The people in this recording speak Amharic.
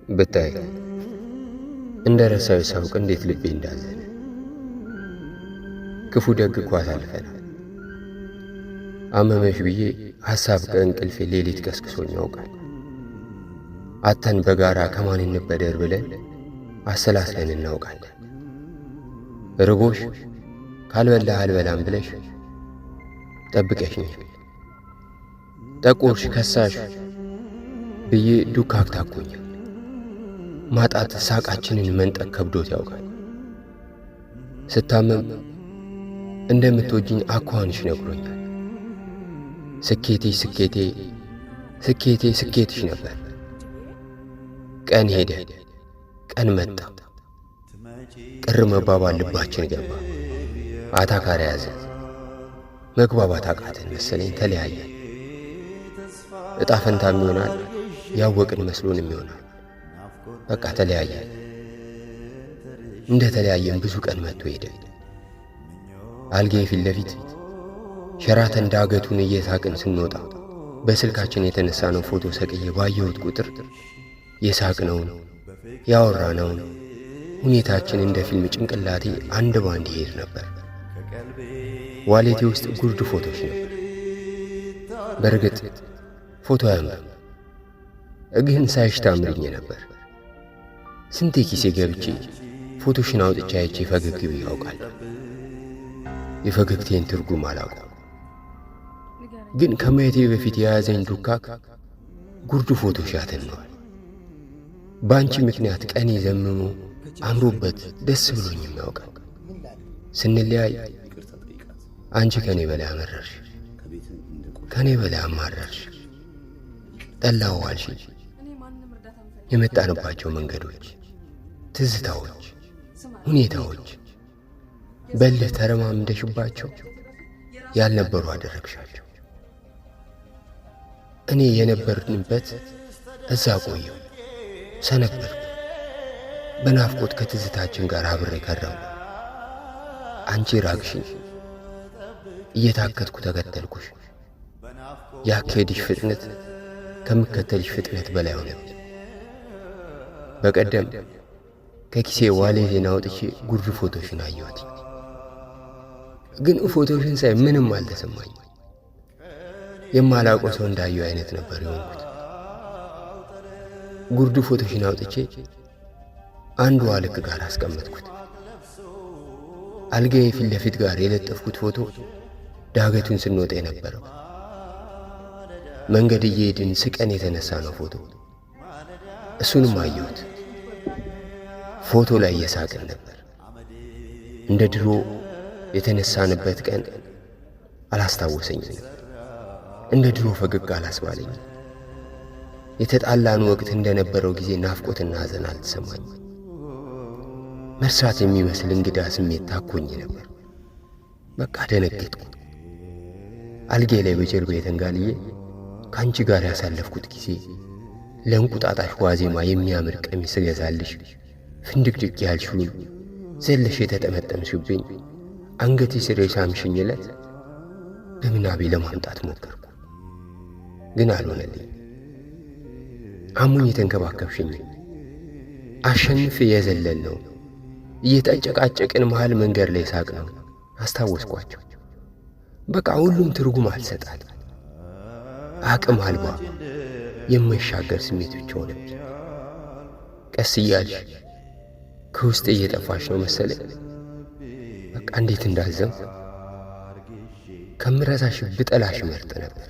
ብታይ እንደ ረሳዊ ሳውቅ እንዴት ልቤ እንዳዘነ። ክፉ ደግ እኮ አሳልፈናል። አመመሽ ብዬ ሐሳብ ከእንቅልፌ ሌሊት ቀስቅሶኝ ያውቃል። አተን በጋራ ከማን እንበደር ብለን አሰላስለን እናውቃለን። ርቦሽ ካልበላህ አልበላም ብለሽ ጠብቀሽኛል። ጠቆርሽ ከሳሽ ብዬ ዱካክ ታኮኛል። ማጣት ሳቃችንን መንጠቅ ከብዶት ያውቃል። ስታመም እንደምትወጂኝ አኳንሽ ነግሮኛል። ስኬቴ ስኬቴ ስኬቴ ስኬትሽ ነበር። ቀን ሄደ፣ ቀን መጣ፣ ቅር መባባል ልባችን ገባ። አታካሪ ያዘ፣ መግባባት አቃተን መሰለኝ ተለያየን። እጣ ፈንታም ይሆናል ያወቅን መስሎንም ይሆናል። በቃ ተለያየን። እንደ ተለያየን ብዙ ቀን መጥቶ ሄደ። አልጋዬ ፊት ለፊት ሸራተን ዳገቱን እየሳቅን ስንወጣ በስልካችን የተነሳነው ፎቶ ሰቅዬ ባየሁት ቁጥር የሳቅነውን ያወራነውን ሁኔታችን እንደ ፊልም ጭንቅላቴ አንድ ባንድ ይሄድ ነበር። ዋሌቴ ውስጥ ጉርድ ፎቶች ነበር። በእርግጥ ፎቶ አያምርም፣ ግን ሳይሽ ታምርኝ ነበር። ስንቴ ኪሴ ገብቼ ፎቶሽን አውጥቼ አይቼ ፈገግ ብዬ አውቃለሁ። የፈገግቴን ትርጉም አላውቅም፣ ግን ከማየቴ በፊት የያዘኝ ዱካክ ጉርዱ ፎቶሽ ያተነዋል። በአንቺ ምክንያት ቀኔ ዘምሞ አምሮበት ደስ ብሎኝም ያውቃል። ስንለያይ አንቺ ከኔ በላይ አመረርሽ፣ ከኔ በላይ አማረርሽ። ጠላው አልሽኝ። የመጣንባቸው መንገዶች፣ ትዝታዎች፣ ሁኔታዎች በልህ ተረማምደሽባቸው ያልነበሩ አደረግሻቸው። እኔ የነበርንበት እዛ ቆየሁ፣ ሰነበትኩ። በናፍቆት ከትዝታችን ጋር አብሬ ከረምኩ። አንቺ ራቅሽኝ፣ እየታከትኩ ተከተልኩሽ። ያካሄድሽ ፍጥነት ከምከተልሽ ፍጥነት በላይ ሆነብኝ። በቀደም ከኪሴ ዋሌቴን አውጥቼ ጉርድ ፎቶሽን አየሁት። ግን ፎቶሽን ሳይ ምንም አልተሰማኝም። የማላውቀው ሰው እንዳየው አይነት ነበር የሆንኩት። ጉርድ ፎቶሽን አውጥቼ አንዱ ልክ ጋር አስቀመጥኩት። አልጋዬ ፊት ለፊት ጋር የለጠፍኩት ፎቶ ዳገቱን ስንወጣ የነበረው መንገድ እየሄድን ስቀን የተነሳ ነው ፎቶ። እሱንም አየሁት። ፎቶ ላይ እየሳቅን ነበር። እንደ ድሮ የተነሳንበት ቀን አላስታወሰኝም ነበር። እንደ ድሮ ፈገግ አላስባለኝም። የተጣላን ወቅት እንደነበረው ጊዜ ናፍቆትና ሐዘን አልተሰማኝም። መርሳት የሚመስል እንግዳ ስሜት ታኮኝ ነበር። በቃ ደነገጥኩ። አልጌ ላይ በጀርባ ተንጋልዬ ከአንቺ ጋር ያሳለፍኩት ጊዜ ለእንቁጣጣሽ ዋዜማ የሚያምር ቀሚስ እገዛልሽ ፍንድቅድቅ ያልሽውን ዘለሽ የተጠመጠምሽብኝ አንገቴ ስር የሳምሽኝ ዕለት በምናቤ ለማምጣት ሞከርኩ፣ ግን አልሆነልኝ። አሙኝ የተንከባከብሽኝ አሸንፍ የዘለል ነው እየተጨቃጨቅን መሃል መንገድ ላይ ሳቅ ነው አስታወስኳቸው። በቃ ሁሉም ትርጉም አልሰጣል። አቅም አልባ የማይሻገር ስሜት ብቻ ሆነብኝ። ቀስ እያልሽ ከውስጥ እየጠፋሽ ነው መሰለኝ። በቃ እንዴት እንዳዘም ከምረሳሽ ብጠላሽ መርጥ ነበር።